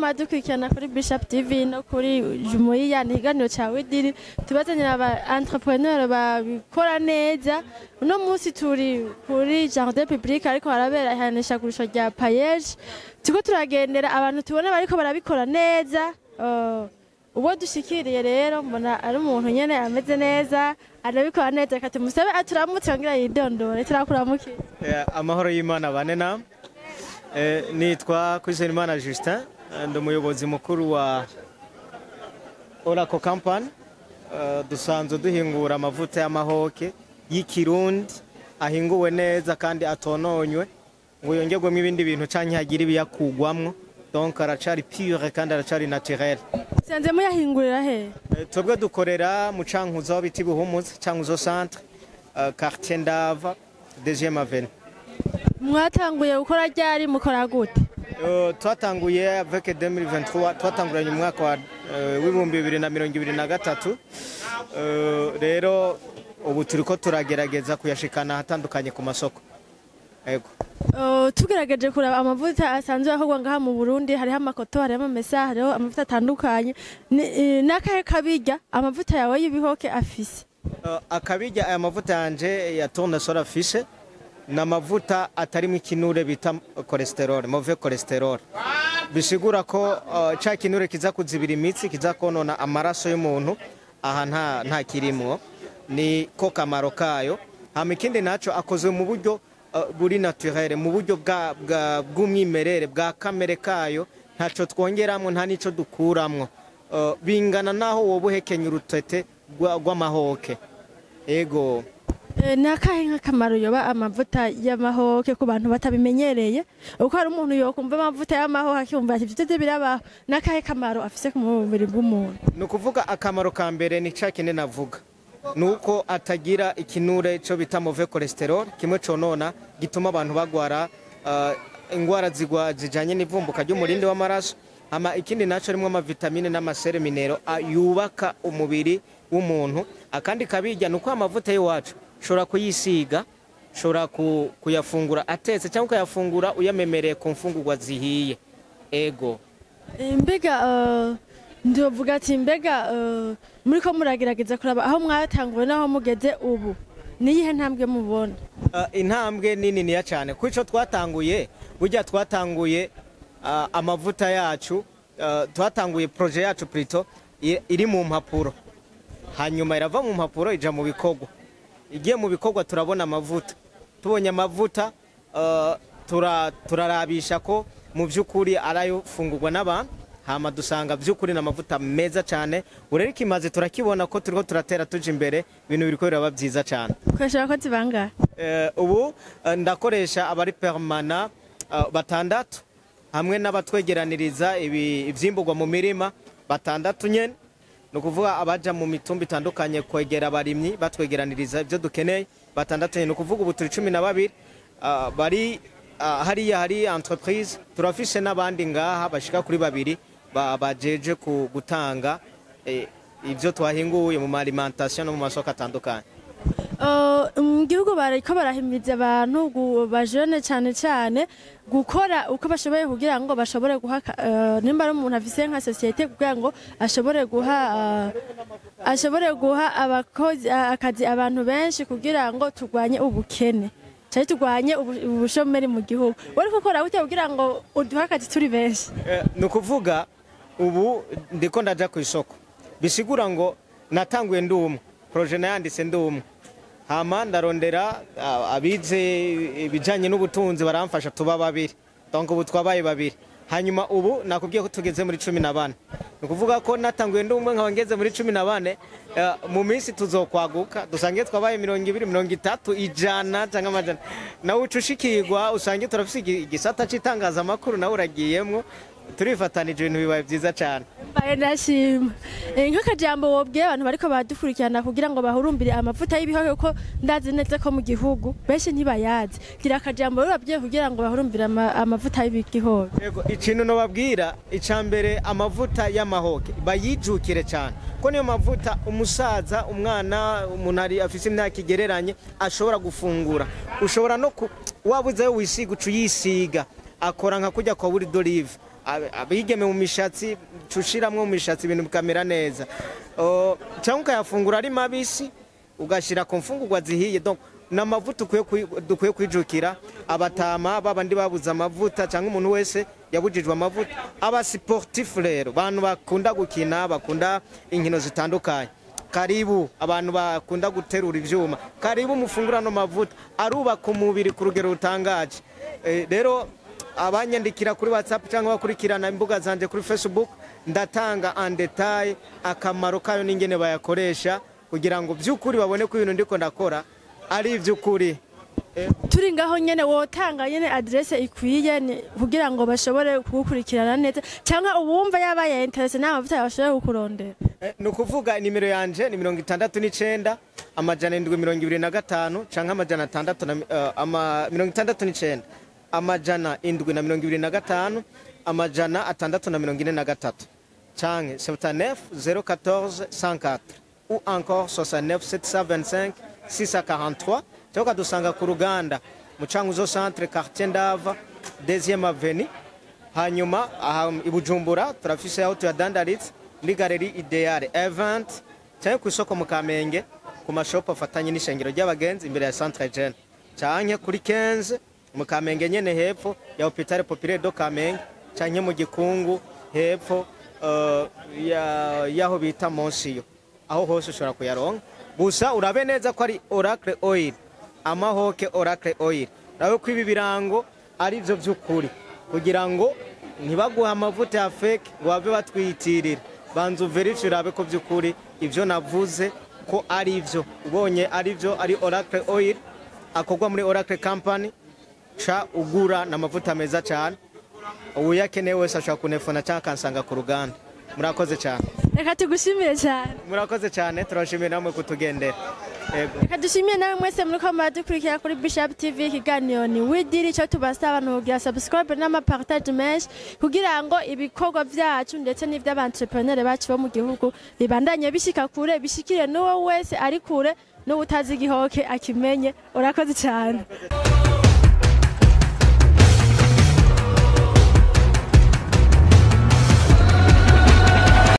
Muradukurikirana kuri Bishop TV no kuri Jumuiya. Ni ikiganiro ca Widiri, tubazanira aba entrepreneur babikora neza. Uno munsi turi kuri Jardin Public, ariko harabera ihanishagurisha rya PAEEJ. Turiko turagendera abantu tubona bariko barabikora neza. Uwo dushikiriye rero mbona ari umuntu nyene ameze neza, arabikora neza. Reka tumusabe aturamutse yongera yidondore. Turakuramukiye. Amahoro y'Imana bane na. Nitwa Kwizerimana Justin, ndi umuyobozi mukuru wa Oracle Company. Dusanzwe duhingura amavuta y'amahoke y'ikirundi ahinguwe neza kandi atononywe ngo yongerwemo ibindi bintu canke hagire ibiyakugwamwo, donc aracari pure kandi aracari naturel. Musanze muyahingurira he? Twebwe dukorera mu Cankuzo, aho bita Ibuhumuza, Cankuzo centre, quartier Ndava, deuxième avenue. Mwatanguye gukora ryari? Mukora gute? Twatanguye avec 2023, twatanguranye umwaka wa w'2023. Rero ubu turiko turagerageza kuyashikana ahatandukanye ku masoko. Ego. Tugerageje kuraba amavuta asanzwe akorwa ngaha mu Burundi, hariho amakoto, hariho amamesa, hariho amavuta atandukanye. N'akahe kabirya amavuta yawe y'ibihoke afise? Akabirya aya mavuta yanje ya tournesol afise ni amavuta atarimo ikinure bita cholestérol, mauvais cholestérol. Bisigura ko ca kinure kiza kuzibira imitsi, kiza konona amaraso y'umuntu, aha nta kirimwo, ni ko kamaro kayo. Hama ikindi naco, akozwe mu buryo buri naturel, mu buryo bw'umwimerere bwa kamere kayo, ntaco twongeramwo, nta nico dukuramwo. Bingana naho woba uhekenya urutete rw'amahoke. Ego. Ni akahe nk'akamaro yoba amavuta y'amahoke ku bantu batabimenyereye? Uko hari umuntu yokumva amavuta y'amahoke akiyumva ati ivyo birabaho, ni akahe kamaro afise ku mubiri bw'umuntu? Ni ukuvuga akamaro ka mbere ni ca kindi navuga, ni uko atagira ikinure cyo bita mauvais cholestérol, kimwe conona gituma abantu bagwara ingwara zigwa zijanye n'ivumbuka ry'umurindi w'amaraso. Hama ikindi naco, rimwe amavitamine n'ama sels minéraux yubaka umubiri w'umuntu. Akandi kabirya ni uko amavuta y'iwacu ushobora kuyisiga, ushobora kuyafungura atetse cyangwa ukayafungura uyamemereye ku mfungurwa zihiye. Ego. Mbega ndovuga ati mbega muriko muragerageza kuraba aho mwatanguwe n'aho mugeze ubu, niyihe ntambwe mubona? Intambwe ni niniya cyane kuko ico twatanguye, burya twatanguye amavuta yacu, twatanguye projet yacu plutôt iri mu mpapuro, hanyuma irava mu mpapuro ija mu bikorwa. Igiye mu bikorwa turabona amavuta, tubonye amavuta turarabisha ko mu by'ukuri arayo fungurwa n'abantu, hama dusanga by'ukuri n'amavuta meza cyane. Urero ikimaze turakibona ko turiko turatera tuja imbere, ibintu biriko biraba byiza cyane. Ukoresha abakozi bangahe? Ubu ndakoresha abari permanent batandatu, hamwe n'abatwegeraniriza ivyimburwa mu mirima batandatu nyene. Ni ukuvuga abaja mu mitumba itandukanye kwegera abarimyi batwegeraniriza ibyo dukeneye batandatu nyene. Ni ukuvuga ubu turi 12 bari hariya hari entreprise. Turafise n'abandi ngaha bashika kuri babiri bajeje ku gutanga ibyo twahinguye mu alimentation no mu masoko atandukanye. Mu gihugu bariko barahimiriza abantu bajene cyane cyane gukora uko bashoboye kugira ngo bashobore guha nimba ari umuntu afise nka société, kugira ngo ashobore guha abakozi akazi abantu benshi, kugira ngo turwanye ubukene cyane, turwanye ubushomeri mu gihugu. Wari gukora gute kugira ngo uduhe akazi turi benshi? Ni ukuvuga ubu ndiko ndaja ku isoko, bisigura ngo natanguye ndi umwe, projet nayanditse ndi umwe, hama ndarondera abize ibijanye n'ubutunzi baramfasha tuba babiri, donc ubu twabaye babiri. Hanyuma ubu nakubwiye ko tugeze muri 14. Ni ukuvuga ko natanguye ndi umwe nkaba ngeze muri 14, mu minsi tuzokwaguka dusange twabaye 20, 30, 100 cyangwa amajana. Nawe uca ushikirwa usange turafise igisata c'itangazamakuru, nawe uragiyemwo, turifatanije, ibintu bibaye byiza cyane. Mbaye ndashima. Nk'akajambo wobwiye abantu bariko baradukurikirana kugira ngo bahurumbire amavuta y'ibihoke, kuko ndazi neza ko mu gihugu benshi ntibayazi. Gira akajambo rero babwiye kugira ngo bahurumbire amavuta y'ibihoke. Yego, ikintu nobabwira ica mbere, amavuta y'amahoke bayijukire cyane, ko niyo mavuta umusaza, umwana, umuntu ari afise imyaka igereranye ashobora gufungura. Ushobora no wabuze ayo wisiga uca uyisiga, akora nka kurya kwa huile d'olive. Abigeme mu mishatsi, cushiramwo mu mishatsi, ibintu bikamera neza. Cyangwa ukayafungura ari mabisi, ugashyira ku mfungurwa zihiye. Donc ni amavuta dukwiye kwijukira, abatama babandi babuze amavuta cyangwa umuntu wese yabujijwe amavuta. Aba sportif rero, bantu bakunda gukina, bakunda inkino zitandukanye, karibu. Abantu bakunda guterura ivyuma, karibu mufungura no mavuta, arubaka umubiri ku rugero rutangaje. Rero abanyandikira kuri WhatsApp cyangwa bakurikirana imbuga zanje kuri Facebook, ndatanga en détail akamaro kayo n'ingene bayakoresha, kugira ngo by'ukuri babone ko ibintu ndiko ndakora ari iby'ukuri. Turi ngaho nyene, wotanga nyene adresse ikwiye kugira ngo bashobore kugukurikirana neza, cyangwa uwumva yabaye intéressé n'amavuta bashobore kukurondera? Ni ukuvuga nimero yanje ni 69 725 canke 600 na 69 725 643, canke 79 014 104 ou encore 69 725 643, cyangwa ukadusanga ku ruganda mu Cankuzo centre, quartier Ndava, deuxième avenue. Hanyuma aha i Bujumbura turafise aho tuyadandaritse muri Galerie Ideale Event, cyangwa ku isoko mu Kamenge, ku mashopu afatanye n'ishengero ry'abagenzi imbere ya Centre Jeune, canke kuri 15 mu Kamenge nyene, hepfo ya Hôpital Populaire de Kamenge, canke mu Gikungu, hepfo yaho bita Monsiyo. Aho hose ushobora kuyaronka. Gusa urabe neza ko ari Oracle Oil, Amahoke Oracle Oil, urabe ko ibi birango ari byo by'ukuri, kugira ngo ntibaguhe amavuta ya fake ngo bave batwiyitirira. Banza uverifye, urabe ko by'ukuri ibyo navuze ko ari byo. Ubonye ari byo, ari Oracle Oil akorwa muri Oracle Company, ca ugura n'amavuta meza cyane. Uyakeneye wese ashobora kunefona cyangwa akansanga ku ruganda. Murakoze cyane. Reka tugushimire cyane. Murakoze cyane, turashimiye namwe kutugendera. Yego. Reka dushimire nawe mwese muri ko muradukurikira kuri Bishop TV. Ikiganiro ni Widiri. Icyo tubasaba ni ukugira subscribe n'amapartage menshi, kugira ngo ibikorwa byacu ndetse n'iby'abantrepreneur bacu bo mu gihugu bibandanye bishika kure, bishikire n'uwo wese ari kure, n'uwo utazi igihoke akimenye. Urakoze cyane.